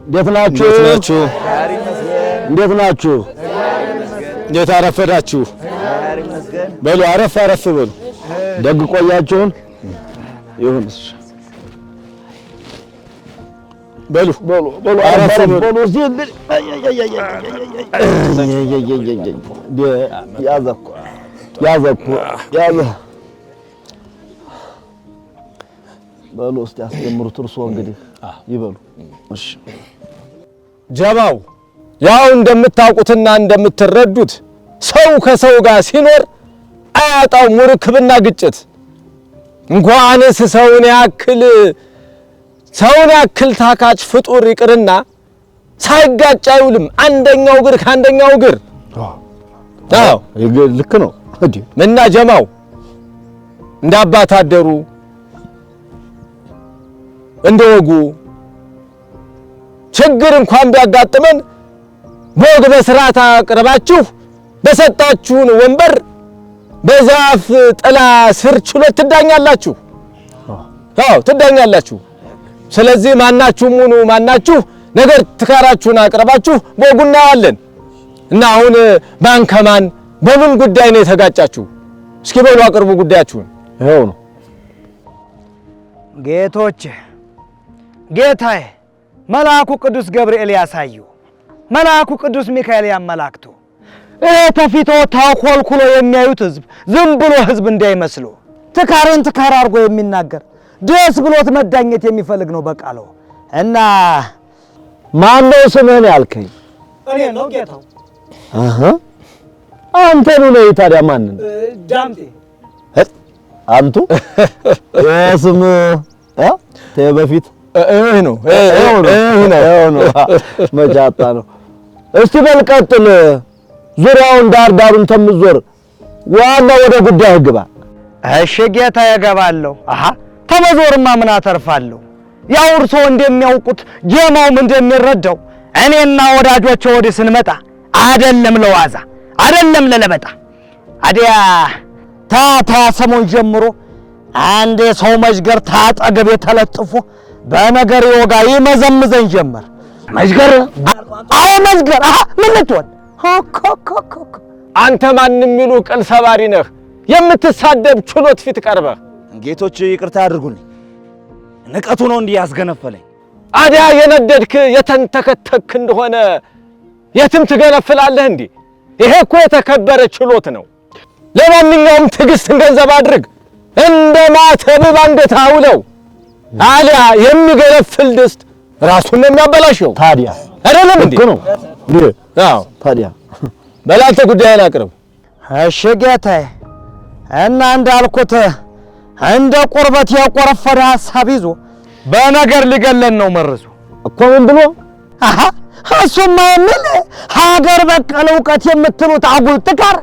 እንዴት ናችሁ? እንዴት ናችሁ? እንዴት አረፈዳችሁ? በሉ አረፍ አረፍ በሉ። ደግ ቆያችሁን? ይሁን በሉ በሉ በሉ አረፍ አረፍ በሉ። በሉ። እዚህ እንግዲህ ያዘ እኮ ያዘ እኮ ያዘ። በሉ እስቲ አስጀምሩት። እርስዎ እንግዲህ ይበሉ። እሺ ጀማው ያው እንደምታውቁትና እንደምትረዱት ሰው ከሰው ጋር ሲኖር አያጣው ሙርክብና ግጭት። እንኳንስ ሰውን ያክል ታካች ፍጡር ይቅርና ሳይጋጭ አይውልም። አንደኛው እግር ከአንደኛው እግር። አዎ ልክ ነው። እንዴ እና ጀማው እንደ አባት አደሩ እንደ ወጉ ችግር እንኳን ቢያጋጥመን በወግ በስርዓት አቅርባችሁ በሰጣችሁን ወንበር በዛፍ ጥላ ስር ችሎት ትዳኛላችሁ። አዎ ትዳኛላችሁ። ስለዚህ ማናችሁም ሁኑ ማናችሁ ነገር ትካራችሁን አቅርባችሁ በወጉ እናየዋለን። እና አሁን ማን ከማን በምን ጉዳይ ነው የተጋጫችሁ? እስኪ በሉ አቅርቡ ጉዳያችሁን። ይኸው ነው። ጌቶች ጌታዬ፣ መልአኩ ቅዱስ ገብርኤል ያሳዩ፣ መልአኩ ቅዱስ ሚካኤል ያመላክቱ። ይሄ ተፊቶ ተኮልኩሎ የሚያዩት ህዝብ ዝም ብሎ ህዝብ እንዳይመስሉ ትካርን ትካር አድርጎ የሚናገር ደስ ብሎት መዳኘት የሚፈልግ ነው በቃሉ። እና ማን ነው ስምህን ያልከኝ? እኔ ነው ጌታው። አሃ አንተኑ ነው። ታዲያ ማንን? ዳምጤ። አንቱ ስም እ በፊት ይህ ነው ይኸው ነው ይህ ነው። ይኸው ነው። መቻጣ ነው። እስቲ በል ቀጥል። ዙሪያውን ዳር ዳሩን ተምዞር ዋና ወደ ጉዳይ ግባ። እሺ ጌታ እገባለሁ። አሃ ተመዞርማ ምን አተርፋለሁ? ያው እርስዎ እንደሚያውቁት ጀማውም እንደሚረዳው እኔና ወዳጆቼ ወዲህ ስንመጣ አደለም ለዋዛ አደለም ለለበጣ። አዲያ ታታ ሰሞን ጀምሮ አንድ የሰው መዥገር ታጠገቤ ተለጥፎ በነገር ወጋ ይመዘምዘኝ ጀመር። መዥገር? አዎ መዥገር። አሃ ምን ልትሆን ሆኮኮኮ። አንተ ማንም የሚሉ ቅል ሰባሪ ነህ፣ የምትሳደብ ችሎት ፊት ቀርበህ። ጌቶች ይቅርታ አድርጉልኝ። ንቀቱ ነው እንዲህ ያስገነፈለኝ። አዲያ የነደድክ የተንተከተክ እንደሆነ የትም ትገነፍላለህ እንዴ? ይሄ እኮ የተከበረ ችሎት ነው። ለማንኛውም ትዕግስትን ገንዘብ አድርግ፣ እንደ ማተብ ባንገትህ አውለው። አሊያ የሚገነፍል ድስት ራሱን ነው የሚያበላሸው። ታዲያ አይደለም እንዴ? ልክ ነው። እንዴ አዎ ታዲያ በላንተ ጉዳይን አቅርብ። እሺ ጌታዬ፣ እና እንዳልኩት እንደ ቁርበት የቆረፈደ ሐሳብ ይዞ በነገር ሊገለን ነው መርዙ። እኮ ምን ብሎ? አሃ እሱማ የሚል ሀገር በቀል እውቀት የምትሉት አጉል ትካር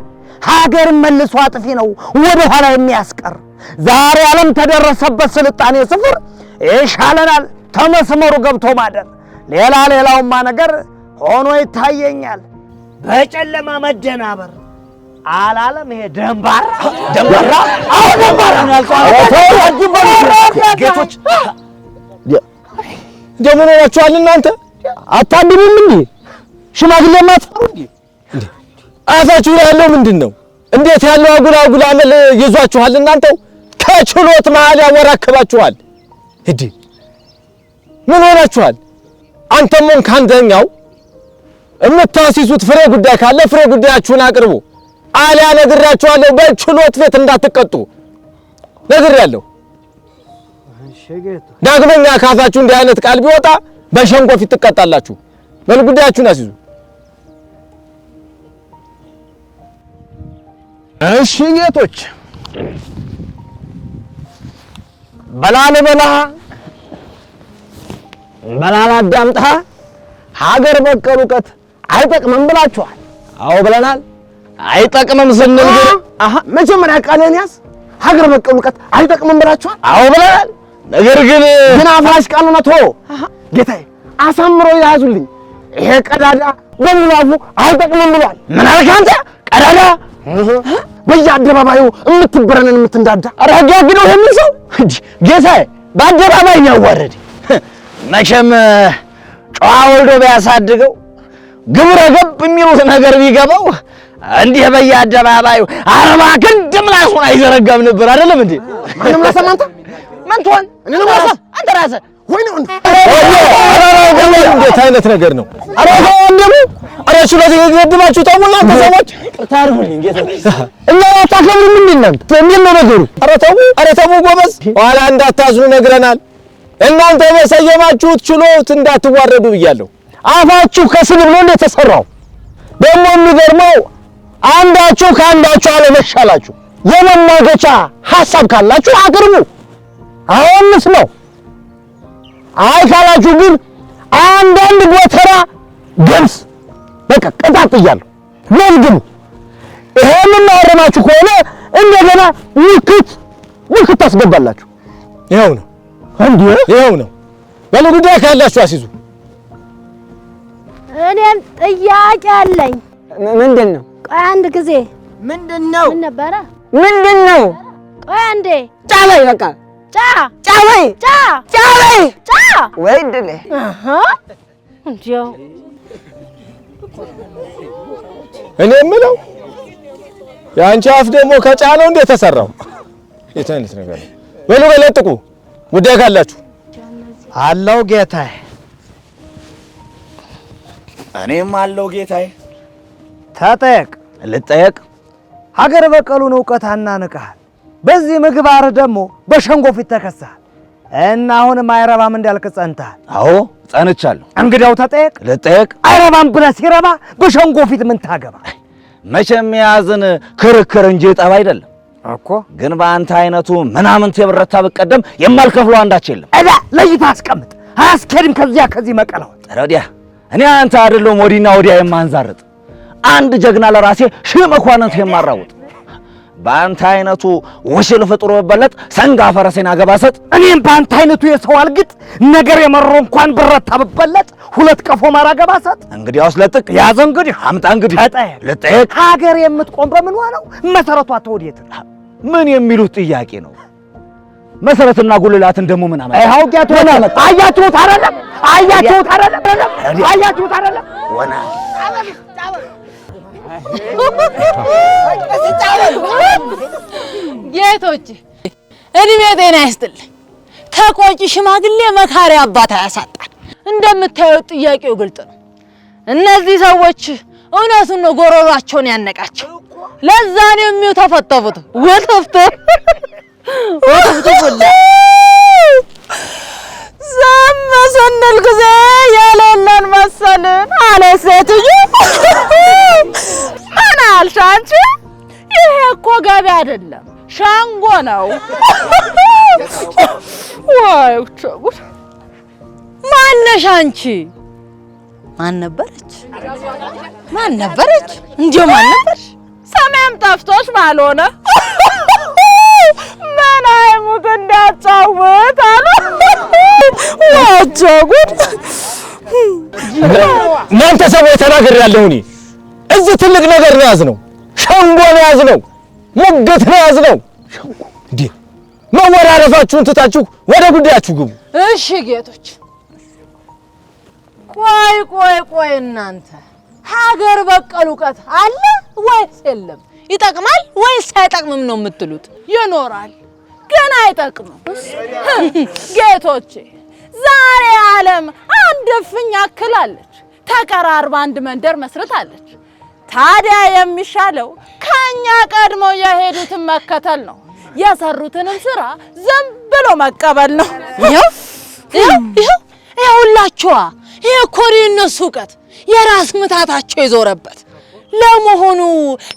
ሀገርን መልሶ አጥፊ ነው፣ ወደ ኋላ የሚያስቀር። ዛሬ ዓለም ተደረሰበት ስልጣኔ ስፍር ይሻለናል ተመስመሩ ገብቶ ማደር። ሌላ ሌላውማ ነገር ሆኖ ይታየኛል በጨለማ መደናበር አላለም። ይሄ ደንባራ ደንባራ? አዎ ደንባራ። ጌቶች እንደው ምን ሆናችኋል እናንተ? አታድሙም እንዴ? ሽማግሌ ማትፈሩ እንዴ? አፋችሁ ላይ ያለው ምንድን ነው? እንዴት ያለው አጉል አጉል አመል ይዟችኋል እናንተው? ከችሎት መሃል ያወራክባችኋል። እንዴ ምን ሆናችኋል? አንተም ሆንክ አንደኛው የምታሲሱት ፍሬ ጉዳይ ካለ ፍሬ ጉዳያችሁን አቅርቡ። አሊያ ነግሬያችኋለሁ፣ በችሎት ፊት እንዳትቀጡ ነግሬያለሁ። ዳግመኛ ካፋችሁ እንዲህ አይነት ቃል ቢወጣ በሸንጎ ፊት ትቀጣላችሁ። በል ጉዳያችሁን አስይዙ። እሺ ጌቶች፣ በላል በላ በላል አዳምጣ ሀገር በቀል እውቀት አይጠቅምም ብላችኋል። አዎ ብለናል። አይጠቅምም ስንል ግን አሃ መጀመሪያ ቃልህን ያዝ። ሀገር በቀል እውቀት አይጠቅምም ብላችኋል። አዎ ብለናል። ነገር ግን ግን አፍራሽ ቃል ነው። ተወው ጌታዬ፣ አሳምሮ ያዙልኝ። ይሄ ቀዳዳ በሙሉ አፉ አይጠቅምም ብሏል። ምን አልክ አንተ? ቀዳዳ በየአደባባዩ የምትበረንን የምትንዳዳ ኧረ ህግ ያግደው የሚል ሰው እንዲህ ጌታዬ፣ በአደባባይ ነው ያዋረደኝ። መቼም ጨዋ ወልዶ ቢያሳድገው ግብረ ገብ የሚሉት ነገር ቢገባው እንዲህ በየአደባባዩ 40 ክንድ ምላሱን አይዘረጋም ነበር። አይደለም እንዴ? ማንም ላሰማ አንተ ምን ትሆን? እኔ ነው ላሰማ አንተ ራስህ ወይ ነው እንዴ? እንዴት አይነት ነገር ነው? ኧረ ተው ወንድሙ፣ ኧረ ችሎት እየገድባችሁ ተው እናንተ ሰዎች። ይቅርታ አድርጉልኝ ጌታዬ። እኛ አታከብሩም እንዴ እናንተ? እንዴት ነው ነገሩ? ኧረ ተው፣ ኧረ ተው ጎበዝ፣ ኋላ እንዳታዝኑ ነግረናል። እናንተ በሰየማችሁት ችሎት እንዳትዋረዱ ብያለሁ። አፋችሁ ከስድብ ነው እንደ ተሰራው። ደግሞ የሚገርመው አንዳችሁ ከአንዳችሁ አለመሻላችሁ። የመሟገቻ ሐሳብ ካላችሁ አቅርቡ፣ አሁንስ ነው። አይ ካላችሁ ግን አንዳንድ ጎተራ ገብስ በቃ ቅጣት እያለሁ መዝግቡ። ይሄንን ማረማችሁ ከሆነ እንደገና ምልክት ምልክት ታስገባላችሁ። ይኸው ነው እንዴ ይኸው ነው። በሉ ጉዳይ ካላችሁ አስይዙ። እኔም ጥያቄ አለኝ። ምንድን ነው? ቆይ አንድ ጊዜ ምንድን ነው? ምን ነበረ? ምንድን ነው? ቆይ አንዴ ጫ በይ በቃ ጫ ጫ በይ ጫ ጫ በይ ጫ ወይ ድሌ አሃ እንዲያው እኔ የምለው የአንቺ አፍ ደግሞ ከጫነው እንደ ተሰራው የት አይነት ነገር ነው? በሉ በለጥቁ ጉዳይ ካላችሁ አለው ጌታዬ። እኔም አለው ጌታዬ። ተጠየቅ። ልጠየቅ? ሀገር በቀሉን እውቀት አናንቀሃል። በዚህ ምግባር ደግሞ በሸንጎ ፊት ተከሰሃል እና አሁንም አይረባም እንዳልክ ጸንተሃል። አዎ ጸንቻለሁ። እንግዲያው ተጠየቅ። ልጠየቅ? አይረባም ብለህ ሲረባ በሸንጎ ፊት ምን ታገባ? መቼም የያዝን ክርክር እንጂ ጠብ አይደለም እኮ ግን በአንተ አይነቱ ምናምንት የብረታ ብቀደም የማልከፍለው አንዳች የለም። እዳ ለይተህ አስቀምጥ። አያስኬድም ከዚያ ከዚህ መቀላወጥ። ኧረ ወዲያ እኔ አንተ አይደለሁም ወዲና ወዲያ የማንዛርጥ አንድ ጀግና ለራሴ ሺህ መኳንንት የማራውጥ በአንተ አይነቱ ውሽል ፍጡር ብበለጥ ሰንጋ ፈረሴን አገባ ሰጥ። እኔም በአንተ አይነቱ የሰው አልግጥ ነገር የመሮ እንኳን ብረታ ብበለጥ ሁለት ቀፎ ማር አገባ ሰጥ። እንግዲያውስ ለጥቅ ያዘ እንግዲህ አምጣ እንግዲህ ተጠየቅ። ልጠየቅ? ሀገር የምትቆም በምኗ ነው? መሰረቷ ተወዴት ነው? ምን የሚሉት ጥያቄ ነው? መሰረትና ጉልላትን ደግሞ ምን አመጣ? ይኸው ጌቶች፣ አያችሁት አይደለም? አያችሁት አይደለም? አያችሁት አይደለም? ወና ጌቶች እድሜ ጤና ይስጥልኝ። ተቆጪ ሽማግሌ መካሪ አባት አያሳጣን። እንደምታዩት ጥያቄው ግልጽ ነው። እነዚህ ሰዎች እውነቱን ነው ጎሮሯቸውን ያነቃቸው። ለዛ ነው የሚተፈተፉት። ወተፍተ ወተፍተ ዝም ስንል ጊዜ የሌለን መሰልን አለ ሴትዮ። ምን አልሽ አንቺ? ይሄ እኮ ገበያ አይደለም ሸንጎ ነው። ወይ ጉድ! ማነሽ አንቺ? ማን ነበረች? ማን ነበረች? እንዲያው ማን ነበርሽ? ሰሜም ጠፍቶሽ ባልሆነ ምን አይሙት እንዳጫውት አሉ። ወጆ ጉድ! እናንተ ሰዎች ተናግሬያለሁ። እኔ እዚህ ትልቅ ነገር ነው የያዝነው፣ ሸንጎ ነው የያዝነው፣ ሙግት ነው የያዝነው። እንዴ መወራረፋችሁን ትታችሁ ወደ ጉዳያችሁ ግቡ። እሺ ጌቶች፣ ቆይ ቆይ ቆይ፣ እናንተ ሀገር በቀል እውቀት አለ ወይስ የለም? ይጠቅማል ወይስ አይጠቅምም ነው የምትሉት? ይኖራል ግን አይጠቅምም። ጌቶቼ ዛሬ ዓለም አንድ እፍኝ አክላለች፣ ተቀራርባ አንድ መንደር መስርታለች። ታዲያ የሚሻለው ከኛ ቀድመው የሄዱትን መከተል ነው። የሰሩትንም ስራ ዝም ብሎ መቀበል ነው። ይኸው ይኸው ይኸው ይኸውላችኋ፣ ይሄ እኮ ነው የእነሱ እውቀት፣ የራስ ምታታቸው የዞረበት። ለመሆኑ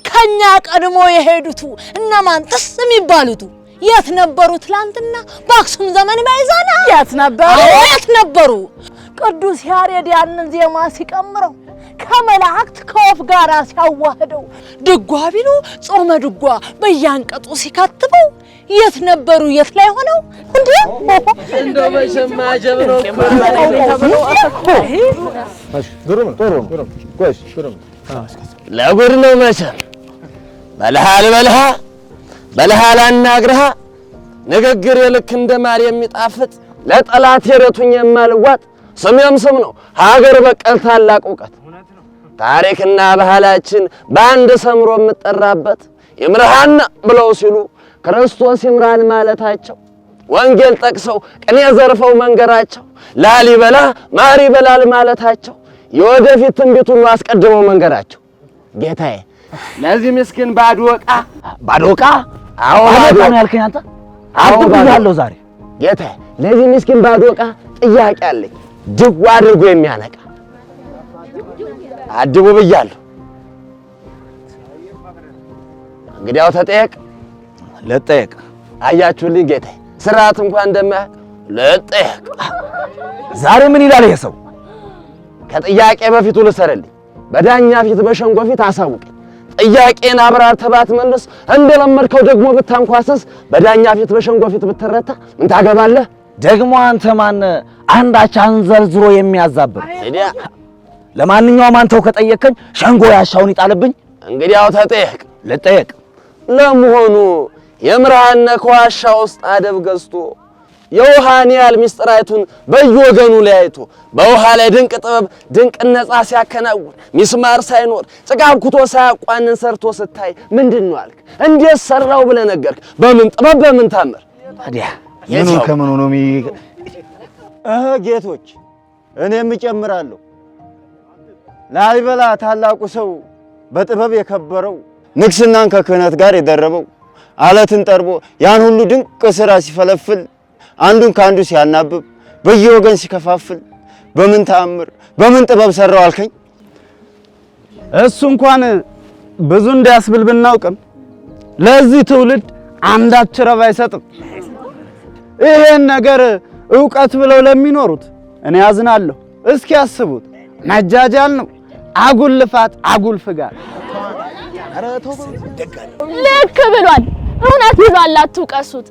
ከኛ ቀድሞ የሄዱቱ እነማን ጥስ የሚባሉቱ የት ነበሩ ትላንትና በአክሱም ዘመን ባይዛና? የት ነበሩ? አዎ የት ነበሩ? ቅዱስ ያሬድ ያንን ዜማ ሲቀምረው ከመላእክት ከወፍ ጋር ሲያዋህደው ድጓ ቢሉ ጾመ ድጓ በያንቀጡ ሲከትበው የት ነበሩ? የት ላይ ሆነው እንዴ? እንደው መቼም አጀብ ነው እኮ። ግሩም ጥሩ ነው። ለጉድ ነው መቼም። በልሃ ልበልሃ በልሃ ላናግርሃ ንግግር ልክ እንደ ማር የሚጣፍጥ ለጠላት የረቱኝ የማልዋጥ ስሜም ስም ነው ሀገር በቀል ታላቅ እውቀት ታሪክና ባህላችን በአንድ ሰምሮ የምጠራበት ይምርሃና ብለው ሲሉ ክርስቶስ ይምራን ማለታቸው ወንጌል ጠቅሰው ቅኔ ዘርፈው መንገራቸው ላሊበላ ማር ይበላል ማለታቸው የወደፊት ትንቢቱን አስቀድመው መንገራቸው። ጌታዬ ለዚህ ምስኪን ባዶ ዕቃ ባዶ ዕቃ? አዎ ባዶ ዕቃ ነው ያልከኝ አንተ? አዎ አድርጌሃለሁ ዛሬ። ጌታዬ ለዚህ ምስኪን ባዶ ዕቃ ጥያቄ አለኝ፣ ድው አድርጎ የሚያነቃ። አድቡ ብያለሁ። እንግዲያው ተጠየቅ። ልጠየቅ። አያችሁልኝ ጌታዬ ስርዓት እንኳን እንደማያውቅ ልጠየቅ። ዛሬ ምን ይላል ይሄ ሰው? ከጥያቄ በፊት ልሰርልኝ፣ በዳኛ ፊት በሸንጎ ፊት አሳውቀኝ። ጥያቄን አብራርተህ ባትመልስ እንደለመድከው ደግሞ ብታንኳስስ በዳኛ ፊት በሸንጎ ፊት ብትረታ ምን ታገባለህ? ደግሞ አንተ ማን አንዳች አንዘርዝሮ የሚያዛብር? እንግዲያ ለማንኛውም አንተው ከጠየቅከኝ ሸንጎ ያሻውን ይጣልብኝ። እንግዲያው ተጠየቅ። ልጠየቅ። ለመሆኑ የምርሃነ ከዋሻ ውስጥ አደብ ገዝቶ የውሃን ያህል ምስጢራቱን በየወገኑ ለያይቶ በውሃ ላይ ድንቅ ጥበብ ድንቅ ነጻ ሲያከናውን ሚስማር ሳይኖር ጭቃ አብኩቶ ሳያቋንን ሰርቶ ስታይ ምንድን ነው አልክ? እንዴት ሰራው ብለህ ነገርክ? በምን ጥበብ በምን ታምር? ታዲያ ምኑ ከምኑ ነው ጌቶች፣ እኔም እጨምራለሁ። ላሊበላ ታላቁ ሰው በጥበብ የከበረው ንግስናን ከክህነት ጋር የደረበው አለትን ጠርቦ ያን ሁሉ ድንቅ ስራ ሲፈለፍል አንዱን ከአንዱ ሲያናብብ በየወገን ሲከፋፍል በምን ተአምር በምን ጥበብ ሰራው አልከኝ? እሱ እንኳን ብዙ እንዲያስብል ብናውቅም ለዚህ ትውልድ አንዳች ረብ አይሰጥም። ይሄን ነገር እውቀት ብለው ለሚኖሩት እኔ አዝናለሁ። እስኪ ያስቡት፣ መጃጃል ነው፣ አጉል ልፋት፣ አጉል ፍጋት። ልክ ብሏል፣ እውነት ብሏል። አትውቀሱት።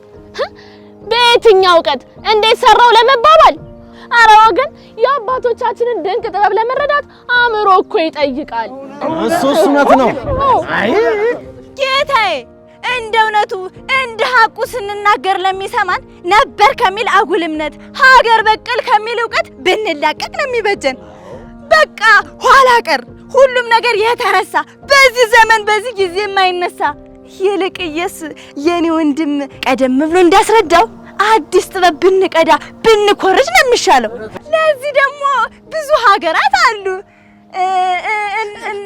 በየትኛው እውቀት እንዴት ሰራው ለመባባል። አረ ወገን የአባቶቻችንን ድንቅ ጥበብ ለመረዳት አእምሮ እኮ ይጠይቃል። እሱ እውነት ነው። አይ ጌታዬ፣ እንደ እውነቱ እንደ ሐቁ ስንናገር ለሚሰማን ነበር ከሚል አጉል እምነት ሀገር በቀል ከሚል እውቀት ብንላቀቅ ነው የሚበጀን። በቃ ኋላ ቀር፣ ሁሉም ነገር የተረሳ በዚህ ዘመን በዚህ ጊዜ የማይነሳ። ይልቅየስ የኔ ወንድም ቀደም ብሎ እንዳስረዳው አዲስ ጥበብ ብንቀዳ ብንኮርጅ ነው የሚሻለው። ለዚህ ደግሞ ብዙ ሀገራት አሉ።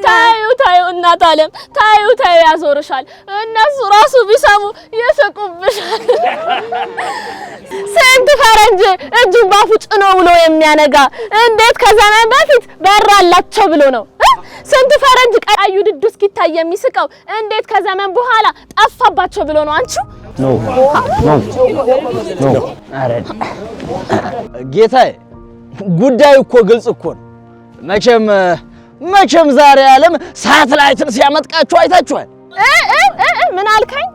ታዩ ታዩ እናት ዓለም ታዩ ታዩ ያዞርሻል። እነሱ ራሱ ቢሰሙ ይስቁብሻል። ስንት ፈረንጅ እጁን ባፉ ጭኖ ብሎ የሚያነጋ እንዴት ከዘመን በፊት በራላቸው ብሎ ነው። ስንት ፈረንጅ ቀዩ ድዱ እስኪታይ የሚስቀው እንዴት ከዘመን በኋላ ጠፋባቸው ብሎ ነው። አንቺ No no no። ጌታዬ ጉዳዩ እኮ ግልጽ እኮ ነው። መቼም መቼም ዛሬ ዓለም ሳተላይትን ሲያመጥቃችሁ አይታችኋል። ምን አልከኝ?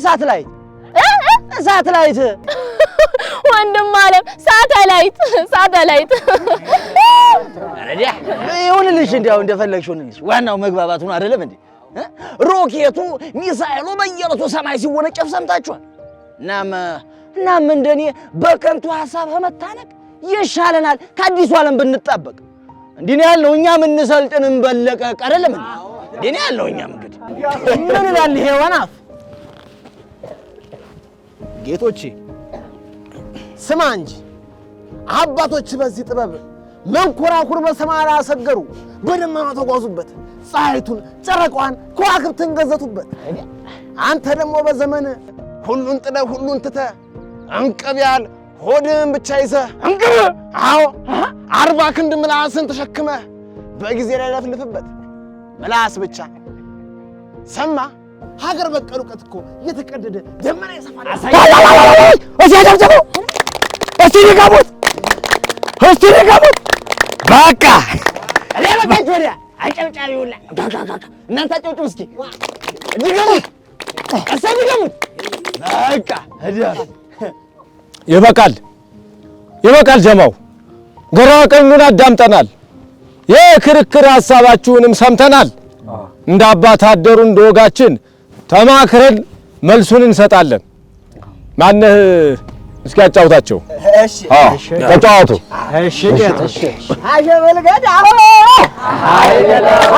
ሳተላይት ሳተላይት ወንድም ዓለም ሳተላይት ሳተላይት። ይሁንልሽ፣ እንዲያው እንደፈለግሽ ይሁንልሽ። ዋናው መግባባቱ ነው አይደለም እንዴ? ሮኬቱ ሚሳኤሉ በየዕለቱ ሰማይ ሲወነጨፍ ሰምታችኋል። እናም እንደኔ በከንቱ ሐሳብ ከመታነቅ ይሻለናል ከአዲሱ ዓለም ብንጣበቅ። እንዲህ ነው ያልነው። እኛ የምንሰልጥን እንበለቀቅ አይደለም እንዴ? እንዲህ ነው ያልነው። እኛም እንግዲህ ምን ይላል ይሄ ወናፍ? ጌቶቼ ስማ እንጂ አባቶች በዚህ ጥበብ መንኮራኩር በሰማይ ላይ አሰገሩ፣ በደመና ተጓዙበት፣ ፀሐይቱን ጨረቃዋን ከዋክብትን ገዘቱበት። አንተ ደግሞ በዘመን ሁሉን ጥለህ ሁሉን ትተህ እንቅብ ያህል ሆድህን ብቻ ይዘህ እንቅብ፣ አዎ 40 ክንድ ምላስን ተሸክመህ በጊዜ ላይ ለፍልፍበት። ምላስ ብቻ ሰማ። ሀገር በቀል እውቀት እኮ እየተቀደደ ደመና ይሰፋል። እስኪ አጨብጭቡ፣ እስኪ ድገሙት፣ እስኪ ድገሙት። በቃ እኔ በቃች ወዲያ አጨብጫቢ ሁላ እናንተ አጨብጭቡ እስኪ ድገሙት፣ እሰይ ድገሙት። በቃ ይበቃል፣ ይበቃል። ጀማው ግራ ቀኙን አዳምጠናል። የክርክር ሀሳባችሁንም ሰምተናል። እንደ አባት አደሩ እንደ ወጋችን ተማክረን መልሱን እንሰጣለን። ማነህ እስኪ አጫውታቸው። እሺ ተጫወቱ። እሺ እሺ አሸበል ገዳው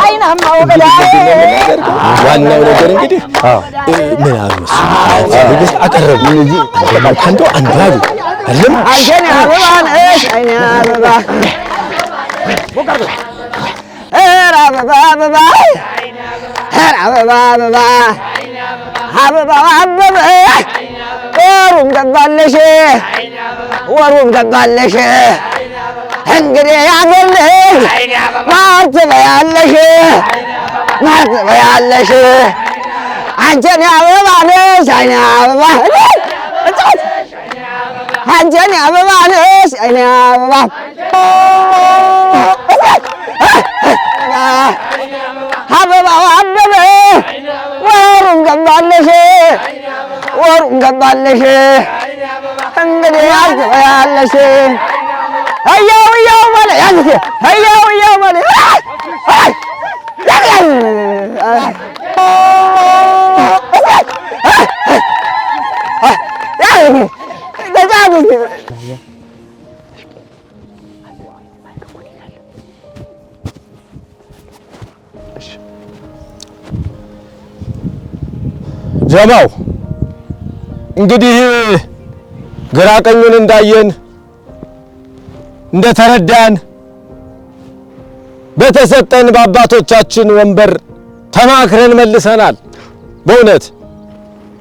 አይናማው ገዳው ዋናው ነገር እንግዲህ ምን አሉ መሰለህ ንግስት አቀረቡ አንዱ አንዱ አሉ አይደለም አንቺን አበባ ነሽ አይኔ አበባ ኧረ አበባ አበባ ኧረ አበባ አበባ አበባ አበበ ወሩም ገባለሽ ወሩም ገባለሽ እንግዲህ ያገር ልጅ ማር ትበያለሽ ማር ትበያለሽ አንቺን አበባ ነሽ አይኔ አበባ አንቺን አበባ ነሽ አይኔ አበባ አበባው አበበ ወሩም ገባለሽ ወሩም ገባለሽ እንግዲህ ያዝበያለሽ እያው እያው ማለት ያዝ እያው እያው ማለት ጀማው እንግዲህ ግራ ቀኙን እንዳየን እንደተረዳን በተሰጠን በአባቶቻችን ወንበር ተማክረን መልሰናል። በእውነት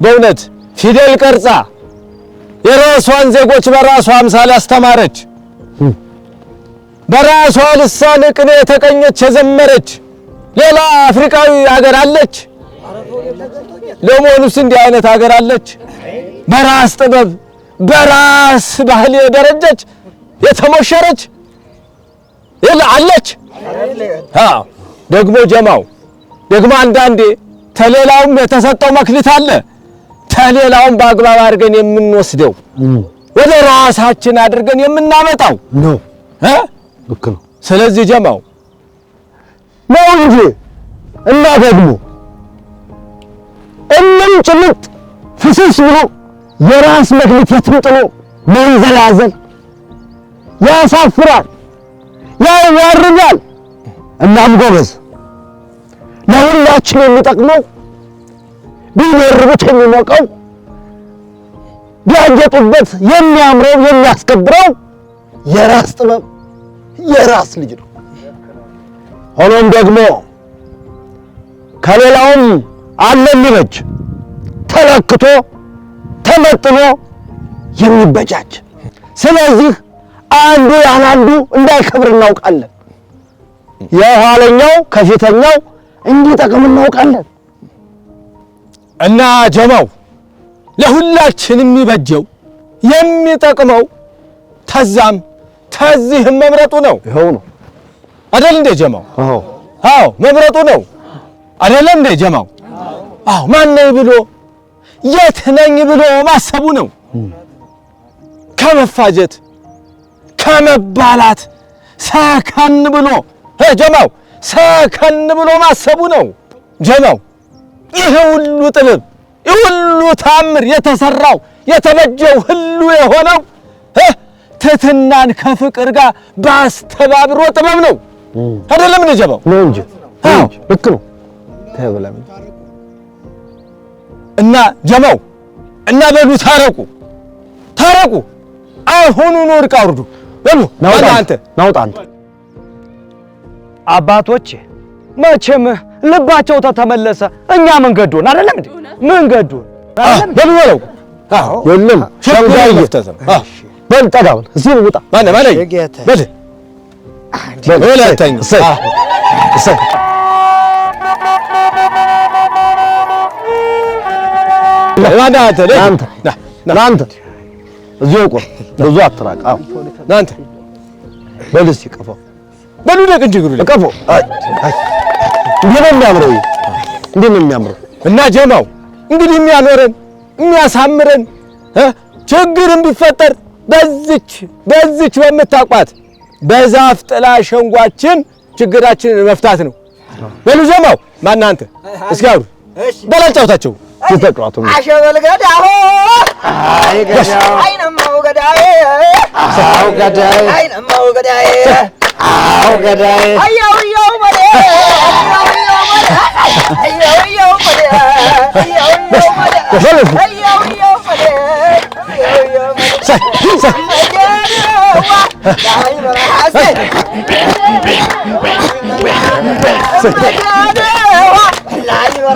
በእውነት ፊደል ቀርጻ የራሷን ዜጎች በራሷ አምሳል ያስተማረች በራሷ ልሳን ቅኔ የተቀኘች የዘመረች ሌላ አፍሪካዊ ሀገር አለች? ለመሆኑስ እንዲህ አይነት ሀገር አለች? በራስ ጥበብ በራስ ባህል የደረጀች የተሞሸረች አለች? አዎ። ደግሞ ጀማው ደግሞ አንዳንዴ ተሌላውም የተሰጠው መክሊት አለ። ተሌላውም በአግባብ አድርገን የምንወስደው ወደ ራሳችን አድርገን የምናመጣው ነው። ልክ ነው። ስለዚህ ጀማው ነው እንጂ እና ደግሞ እልም ጭልጥ ፍስስ ብሎ የራስ መክሊት የትም ጥሎ መንዘላዘል ያሳፍራል፣ ያዋርዳል። እናም ጎበዝ ለሁላችን የሚጠቅመው ቢደርቡት የሚሞቀው ቢያጌጡበት የሚያምረው የሚያስከብረው የራስ ጥበብ የራስ ልጅ ነው። ሆኖም ደግሞ ከሌላውም አለ የሚበጅ ተለክቶ ተመጥኖ የሚበጃጅ። ስለዚህ አንዱ ያለ አንዱ እንዳይከብር እናውቃለን። የኋለኛው ከፊተኛው እንዲጠቅም እናውቃለን። እና ጀማው ለሁላችን የሚበጀው የሚጠቅመው ተዛም ተዚህም መምረጡ ነው። ይኸው ነው አይደል እንዴ ጀማው? አዎ መምረጡ ነው አይደል እንዴ ጀማው? አዎ ማን ነኝ ብሎ የት ነኝ ብሎ ማሰቡ ነው። ከመፋጀት ከመባላት ሰከን ብሎ ጀማው ሰከን ብሎ ማሰቡ ነው። ጀማው ይህ ሁሉ ጥበብ ይህ ሁሉ ታምር የተሰራው የተበጀው ሁሉ የሆነው ትህትናን ከፍቅር ጋር ባስተባብሮ ጥበብ ነው። አይደለም እንዴ ጀማው? ነው እንጂ ልክ ነው። እና ጀማው እና በሉ ታረቁ፣ ታረቁ። አሁኑኑ እርቅ አውርዱ። በሉ አንተ ናውጣ አንተ አባቶቼ መቼም ልባቸው ተተመለሰ እኛ መንገዱን አይደለም እንዴ? መንገዱን በሉ በለው። የለም ሸንጋዬ በል ጠጋ በል እዚህ ውጣ። ማነህ ማነህ? በል ሁለተኛ እሰይ እሰይ። አንተ ና አንተ እዚሁ ቁም፣ ብዙ አትራቅ። አዎ ና አንተ በል እስኪ ቀፈው፣ በሉ ደቅ እንጂ እግሩ ላይ ቀፈው። አይ አይ፣ እንዴት ነው የሚያምረው! ይሄ እንዴት ነው የሚያምረው! እና ጀማው እንግዲህ የሚያኖረን የሚያሳምረን ችግርም ቢፈጠር በዚች በዚች በምታቋት በዛፍ ጥላ ሸንጓችን ችግራችንን መፍታት ነው። በሉ ጀማው፣ ማነህ አንተ? እስኪ አውሩ በል አጫውታቸው። ተጫወቱ። አሸበል ገዳሁ አይነማው ገዳዬ አው ገዳዬ አይነማው ገዳዬ አው ገዳዬ አየው የው በሌ አየው የው በሌ አየው የው በሌ አየው የው በሌ አየው የው በሌ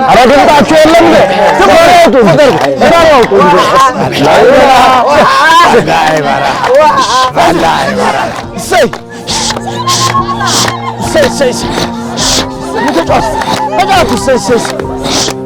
ኧረ ድምጣችሁ የለም እንዴ? ዝም በሉ አውጡ፣ ዝም በሉ አውጡ እንጂ። እሰይ እሰይ እሰይ እሰይ ተጫወቱ ተጫወቱ። እሰይ እሰይ እሰይ